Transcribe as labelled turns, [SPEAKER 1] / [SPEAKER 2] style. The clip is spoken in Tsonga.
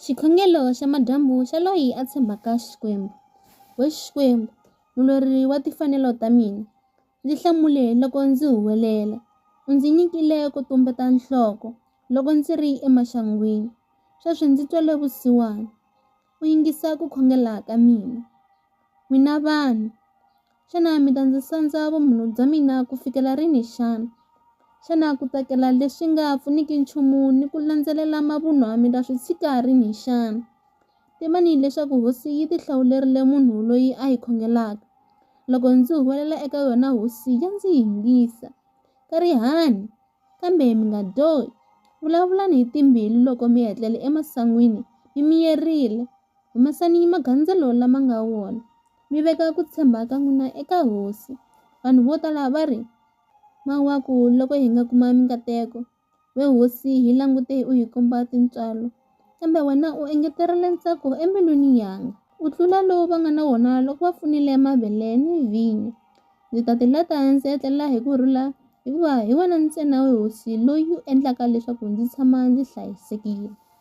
[SPEAKER 1] Xikhongelo xa madyambu xa loyi a tshembaka Xikwembu. We Xikwembu, mulweri wa timfanelo ta mina, ndzi hlamule loko ndzi huwelela. U ndzi nyikile ko tumbeta nhloko loko ndzi ri emaxangwini. Sweswi ndzi twele vusiwana, u yingisa ku khongela ka mina. N'wina vanhu, xana mi ta ndzi sandza vumunhu bya mina ku fikela rini xana? Xana ku tsakela leswi nga pfuniki nchumu ni ku landzelela mavunwa mi ta swi tshika rini xana? Tivani leswaku hosi yi tihlawulerile munhu loyi a yi khongelaka. Loko ndzi huwelela eka yona hosi ya ndzi yingisa. Karihani, kambe mi nga dyohi. Vulavulani hi timbilu loko mi etlele emasangwini mi miyerile. Humesani magandzelo lama nga wona, mi veka ku tshemba ka n'wina eka hosi. Vanhu vo tala va ri, Mawaku loko hi nga kuma minkateko! We hosi, hi langute u hi komba tintswalo. Kambe wena u engeterile ntsako embilwini yanga, u tlula lowu va nga na wona loko va pfunile mavele ni vhinyo. Ndzi ta tilata ndzi etlela hi ku rhula, hikuva hi wena ntsena we hosi loyi u endlaka leswaku ndzi tshama ndzi hlayisekile.